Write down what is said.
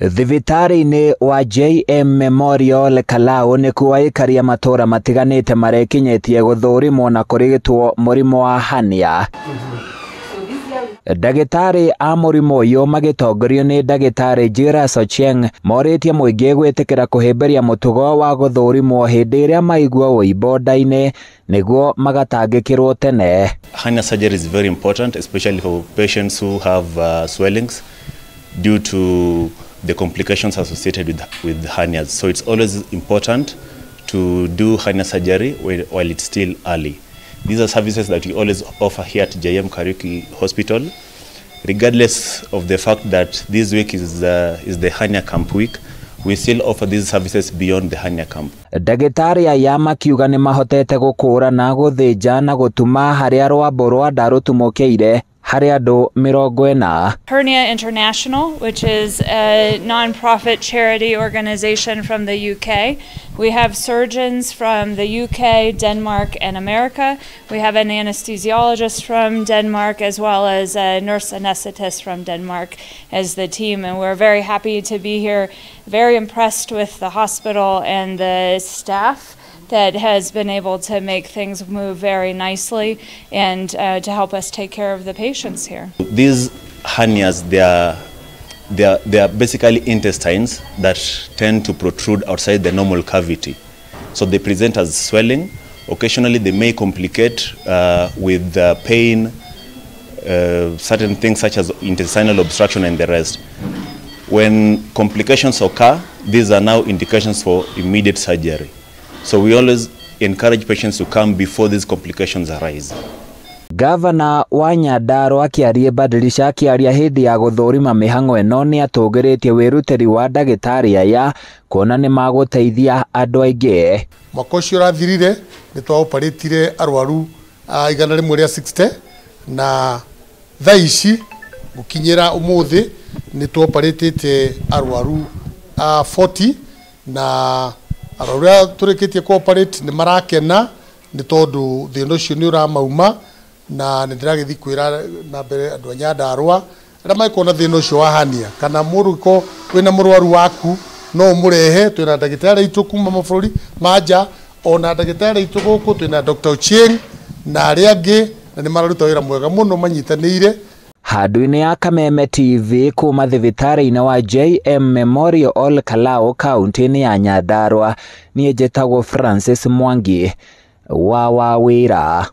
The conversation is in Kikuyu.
Thibitarĩ-inĩ wa JM Memorial Kalau nĩkuo aikari a matũra matiganĩte marekinyĩtie gũthũrimwo na kũrigitwo mũrimũ wa hernia. Ndagĩtarĩ a mũrimũ ũyũ magĩtongorio nĩ ndagĩtarĩ Jairus Ochieng morĩtie mũingĩ gwĩtĩkĩra kũhĩmbĩria mũtugo wa gũthũrimwo hĩndĩ ĩrĩa maigua ũimbo nda-inĩ nĩguo magatangĩkĩrwo tene. Hernia surgery is very important, especially for patients who have swellings due to the complications associated with hernias. So it's always important to do hernia surgery while it's still early. These are services that we always offer here at JM Kariuki Hospital, regardless of the fact that this week is the hernia camp week. We still offer these services beyond the hernia camp. Ndagĩtarĩ aya makiuga nĩ mahotete gũkũũrana gũthĩnja na gũtuma harĩa rwambo rwa nda rũtumũkĩire harĩ andũ 40. Hernia International, which is a non-profit charity organization from the UK. We have surgeons from the UK, Denmark, and America. We have an anesthesiologist from Denmark, as well as a nurse anesthetist from Denmark as the team. And we're very happy to be here, very impressed with the hospital and the staff that has been able to make things move very nicely and to help us take care of the patients here. These hernias, they are basically intestines that tend to protrude outside the normal cavity. So they present as swelling. Occasionally they may complicate with pain, certain things such as intestinal obstruction and the rest. When complications occur, these are now indications for immediate surgery. So we always encourage patients to come before these complications arise. Gavana wa Nyandarua akĩaria Badilisha akĩaria hĩndĩ ya gũthũrima mĩhang'o ĩno nĩ atũgĩrĩtie wĩrutĩri wa ndagĩtarĩ aya kuona nĩ magũteithia andũ aingĩ. Mwaka ũcio ũrathirire nĩ twaoparĩtire arwaru 160 na thaa ici gũkinyĩra ũmũthĩ nĩ twaoparĩtĩte arwaru 40 na arwaru arĩa tũrĩkĩtie kũoparĩte nĩ marakena nĩ tondũ thĩna ũcio nĩ ũramauma na nĩ ndĩragĩthiĩ kwĩra na mbere andũ a Nyandarua arĩa mangĩkorwo na thĩna ũcio wa hernia kana mũrũko wĩna mũrwaru waku no ũmũrehe. Twĩna ndagĩtarĩ aitũ kuma mabũrũri ma nja ona ndagĩtarĩ aitũ gũkũ twĩna Dr. Ochieng na arĩa angĩ na nĩ mararuta wĩra mwega mũno manyitanĩire. Handũ-inĩ ya Kameme TV kuma thibitarĩ-inĩ wa JM Memorial Ol Kalou kaunti-inĩ ya Nyandarua, niĩ njĩtagwo Francis Mwangi wa Wawĩra.